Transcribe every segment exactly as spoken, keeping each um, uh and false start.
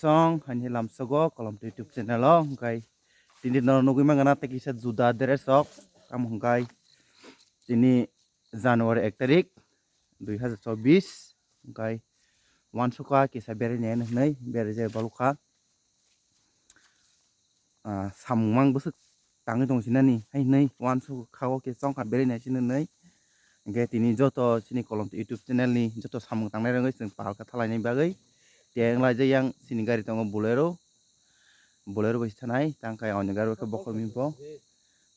Song hani lamsogo Kolom YouTube channel o, hwnkhe tini no nugwi mangana tei kisa juda dress rok, tamo hwnkhe tini January ek tarik dui hazar chobbish, hwnkhe uansukha kisa berai nai hinwi berai jai balukha. Ah, samung mang bwswk tangwi tong sinani hai hinwi uansukha o khe chongkha berai nai sinani. Hwnkhe tini joto chini Kolom YouTube channel ni joto samung tangnai rogwi chwng pal kha thalaini bagwi teng lai jai yang chini gari tongo Bolero. Bolero bai thanai, tang khe oni gari khe bokhorok mimpo.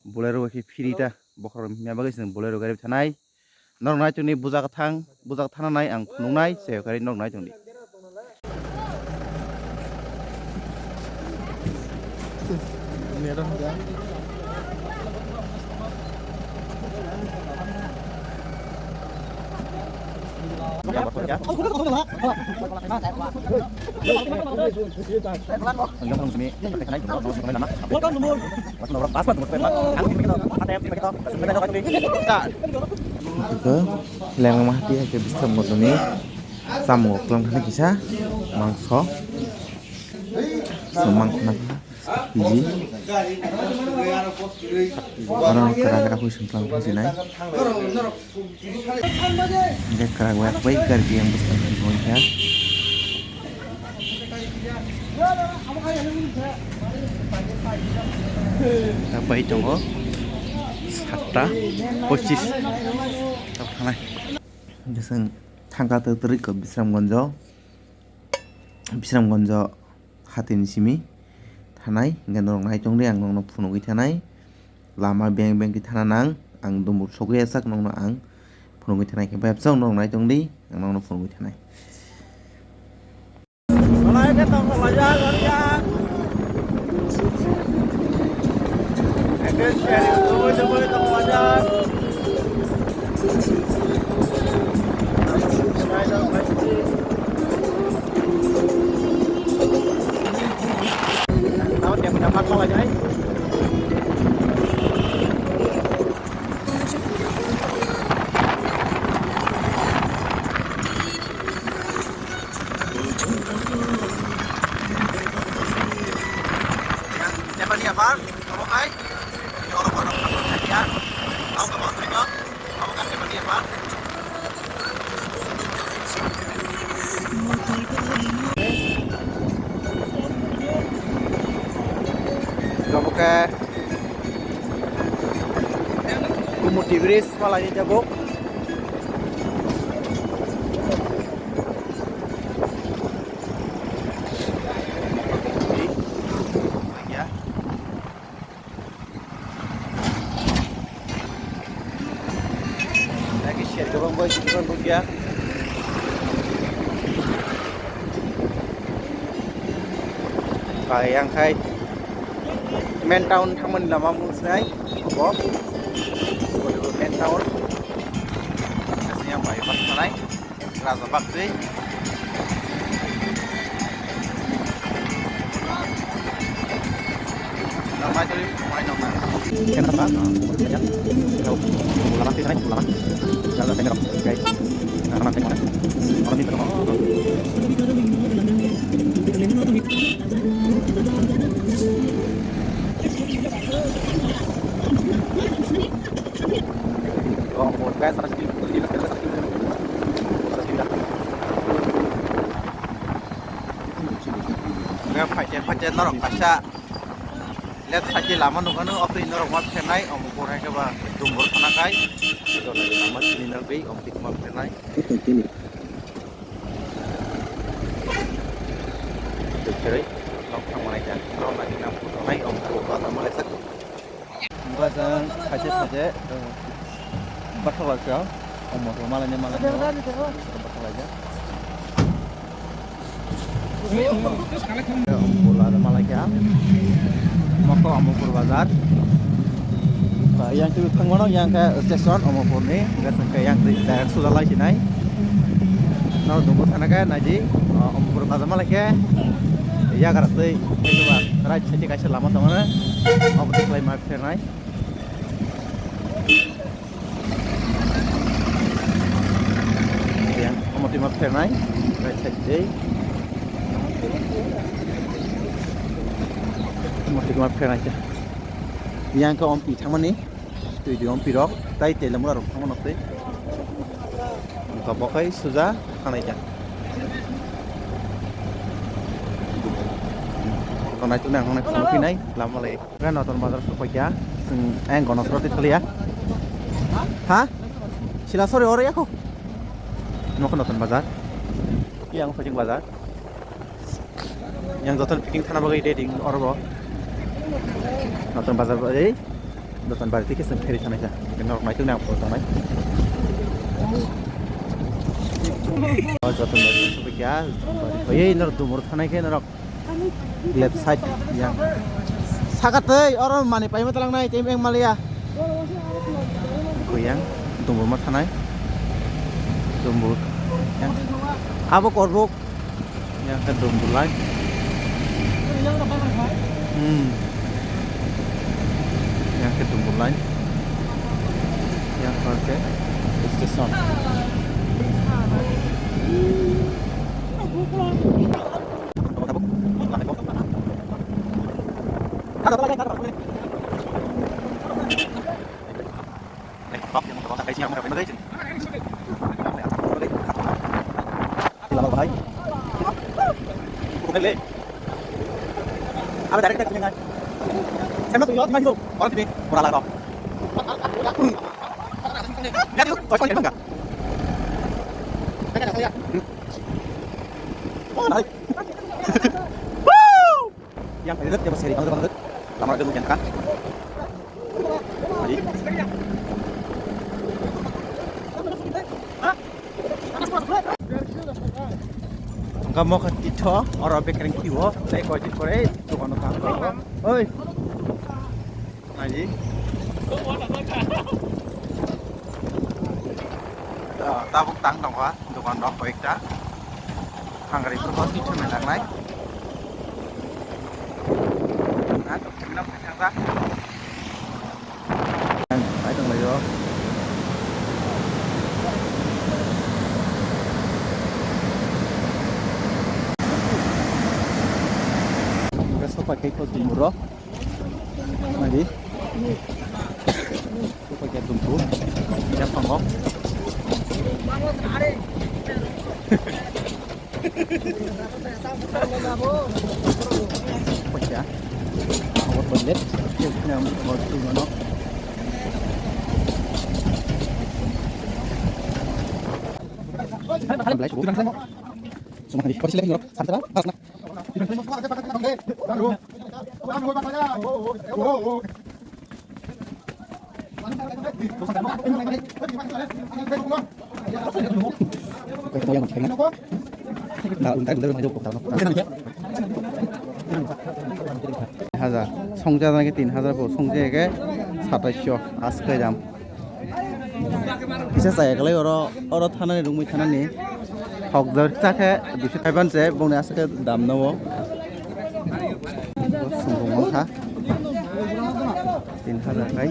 Bolero bai khe phiri ta, bokhorok mimya bagwi chwng Bolero gari thanai. Norok nai tongdi buja kwthang, buja kwthang nai ang phunuknai, se kari norok nai tongdi. Ito, lengma hati hai khe bisam gotoni samung kwlwng thani kisa mangso. So mangso na. Piji. Oro kwrak kwrak hui songtlang phasinai. Hingke kwrak bai bai gari yang bwskang thangwi kha. Bai tongo satta pochis tok thanai. Hingke chwng thangka twtwrwi kok Bisramgonjo. Bisramgonjo hatini simi thanai, hingke norok nai tongdi, ang nokno phunugwi thanai. Lama beng beng khe thana nang, ang dumbu sogwi asak nokno ang phunugwi thanai, khe bayapsong norok nai tongdi, ang nokno phunugwi thanai. Oke. Kumuti bridge malai ni tabuk. Ya. Lagi share gabang boy, gabang boy ya. Bai, yang khai main town thangmani lama mungsnai, obo, obo main town. Asli yang bai, pas malai. Raja Bakri. Phaikhe, phaikhe norok kaisa left side lama nukha, omo twi norok ma phenai, omo pore khe ba dumbur khana kai. Lama sini nang twi, omo twi ma phenai. Twi kherwi nok thang manai kha. Norok nai nang phuto nai, omo pore ba tamo lesa. Bajang khaise khaise, eh, bathalaijak, omo khe malaini malaini bathalaijak. Omo khe malaikha, mokho Omopur bazar. Yang twi thangmano yang khe station Omopurni, hwnkhe yang twi direct suja lai sinai. Norok dumbur thana khe naidi, Omopur bazar malaikhe yagra twi, right side kaisa lama tongo, obo twi khlai ma pernai. Ya, omo twi ma pernai. Right side dei. Tuma pherang khe. Yang khe ompi thangmani. Twi di ompi rok. Tai tele mura rok thangmano twi. Wngkha bo khai suja thanai kha. Tonai tuni ang nai phunuknai lama lai. Khe Notun Bazar sokphaikha. Chwng ayang Gonosro twi thaliya. Ha? Sila sori oro yakho. Nokha Notun Bazar. Yang Phaiching Bazar. Yang joto picking thana bagwi ready oro bo. Notun Bazar bai. Notun Bazar twi khe chwng pheri thanai kha. Norok naituk nang phuru tongnai. O joto naituk kha. Oi norok dumur thanai khe norok. Left side yang. Saka tei oro mani paima talang nai tei eng maliya. Kuyang dumbur ma thanai. Dumbur. Yang. Abo korbuk. Yang ke dumbur lai. Hmm. Yang ke dumbur lai. Yang ke station. Abe direct direct ngai. Sama tu yo, cuma itu. Orang sini, kurang lah, kok. Ya, tu, kau cuma nggak? Oh, naik. Woo! Yang paling dekat dia seri, kalau dekat, lama dia mungkin kan. Jadi. Hingke mokha titho, oro bekereng kiwo, tei koi tin kore, dokan o kam koro. Oi. Aji. Ah, tabuk tang tongo, dokan rok koi ekta. Hangari puro titho nai nangnai. Ah, tok chimino koi thangba. Ai tong laio. Sopai khe ko dumuro. Mari. Sopai khe dumbu. Ya tongo. Pecah. Awak toilet. Yang mau tu mana? Belai cukup. Semua ni. Kau sila ni. Santai lah. Pas nak. Tin hajar, songja nai tin hajar bo, songja ke satais sho, aske dam. Kisa chaya kwlai oro, oro thanani, rungmui thanani. Hok jor cha khe duiso thaiban se, bongni aswk khe dam no o. Songbo mangkha. Tin hajar kai.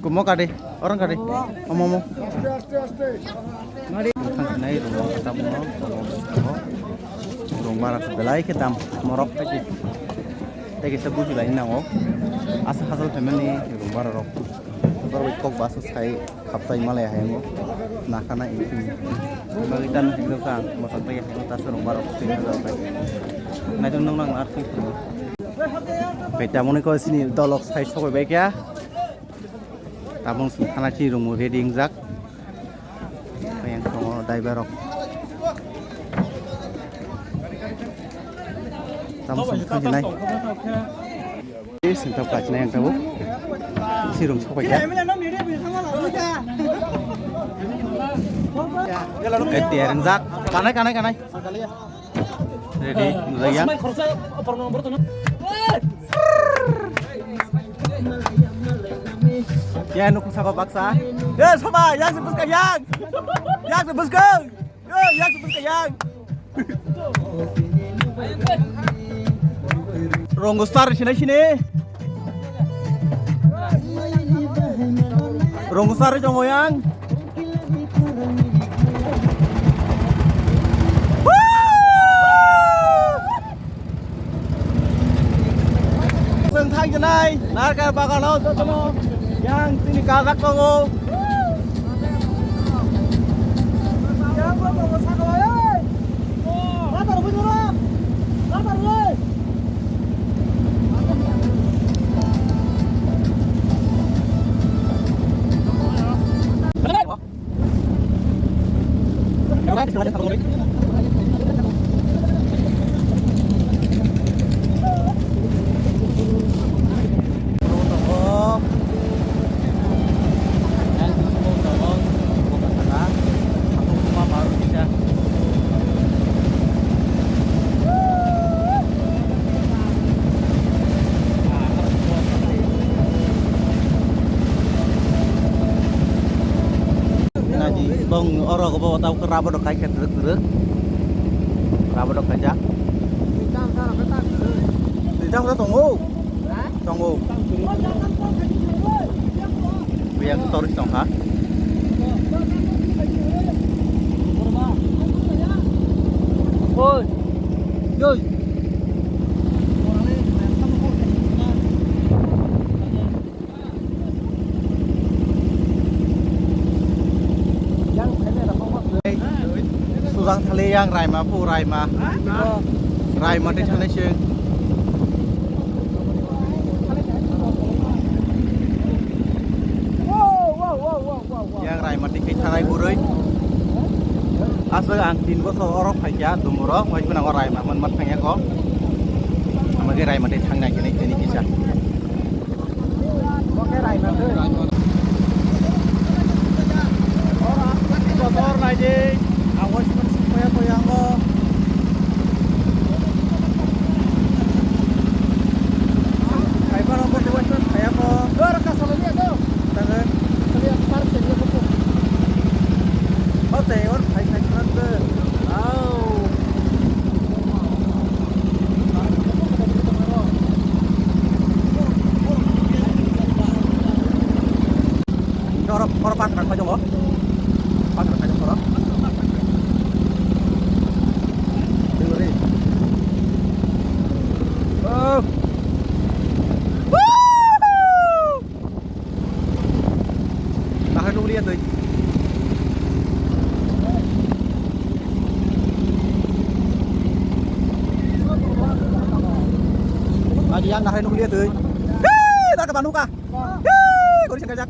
Gumo kade, orang kade. Omo, omo. Thang nai rung tamo, rung bara belai khe dam morok tei kisa buji lai nango. Asa hajal phaimani rung bara rok. Borok bai kok baso sai khapchai malai hai mo. Nakana ini. Bagi tan hingga ka mosak bai hai ta rung bara rok. Nai jong nang nang ar. Bai tamoni ko sini dolok sai sokoi bai kya. Tabung sung thana chi rung ready ingjak. Yang tongo driver rok. Tamo sung thang nai. Sing tap kach nai yang tabuk. Si rung sopai ya. Kai tiar ingjak. Kanai, kanai, kanai. Ready, nujai yang. Ya, nukung saka baksa. Eh, soba, yang se buska yang. Yang se buska. Eh, yang se buska yang. Ronggo star sini sini. Ronggo star jongo yang. Nai, narkal bagano jotono yang tini kajak tongo. Naji, bong oro go bo tau ke rabo do kai khe twrwk twrwk. Rabo do kaijak. Twi tang sa rok khe tang. Twi tang sa tongo. Ha? Tongo. Buya khe tor tong kha. Oi. Yoi. Sujang thali yang raima pu raima. Raima tei thani sing. Yang raima tei khe thanai gurui. Aswk ang tin bosor oro phaikha dumuro, wngkhe nang o raima manma thangya kho. Amage raima tei thangnai khe nai kisa. Kotor naidi, ang waisukmani sukmaya koi ango. Kaibar obo de waisukmani kaya ko. Dor ka salani ado. Tangan. Salani park tengge ko. Hote or phai khai khana de. Au. Oro, oro pantra khaijong o. Pantra khaijong oro. Dengori. Oh. Woohoo! Nahar nukliya twi. Tadi yang nahar nukliya twi. Hei, tak kebanuka. Hei, gori sengkajak.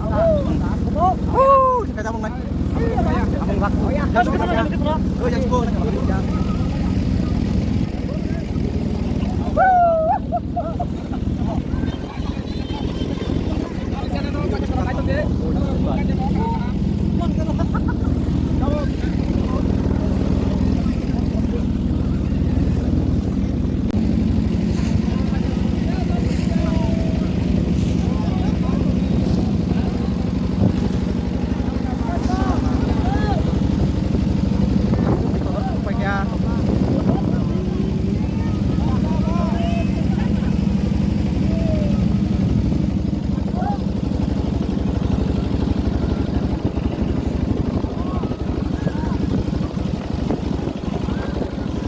Hei, sengkajak mung nai. Amung bak. Oh, ya, suka, suka, suka.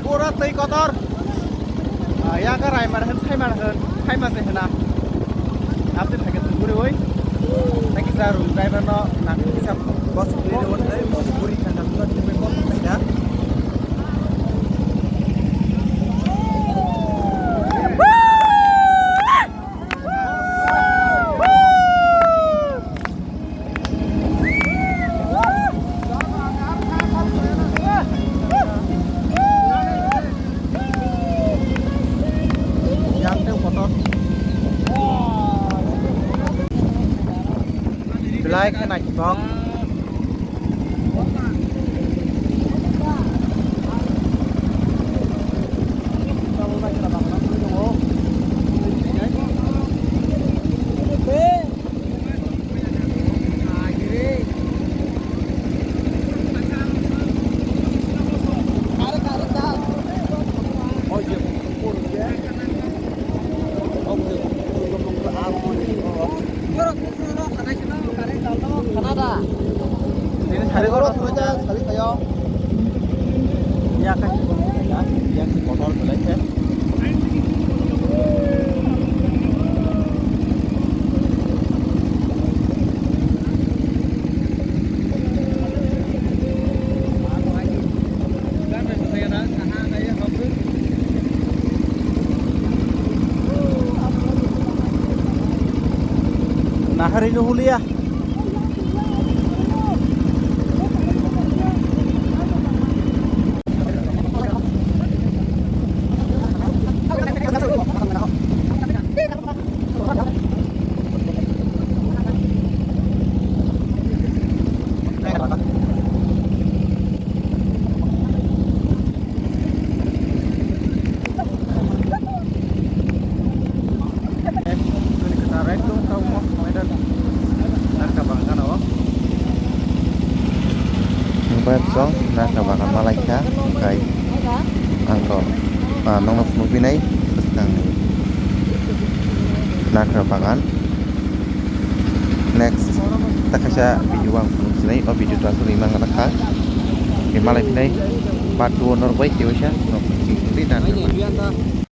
Pura twi kotor. Ah, ya ka raimar hin, saimar hin, saima se hina. Abdi thake suguri oi. Thake sa room driver no nang kisa bus kuri de oi, bus kuri kha kha suguri de oi, bus kuri kha. Yang teu kotor. Belai khe naithok. Sari oro suri ja, sari kayo. Ya kan, ya, ya, kotor belai khe. Hari no hulia. Nakra bagan malaikha, hwnkhe ang rok, ah, nokno phunukphinai bwskangni nakra bagan. Next ta kaisa video ang phunukphinai, o video to aswk rimang rakha. Hwnkhe malaiphinai part two o norok bai tei waisa nok ching tongdi nakra bagan.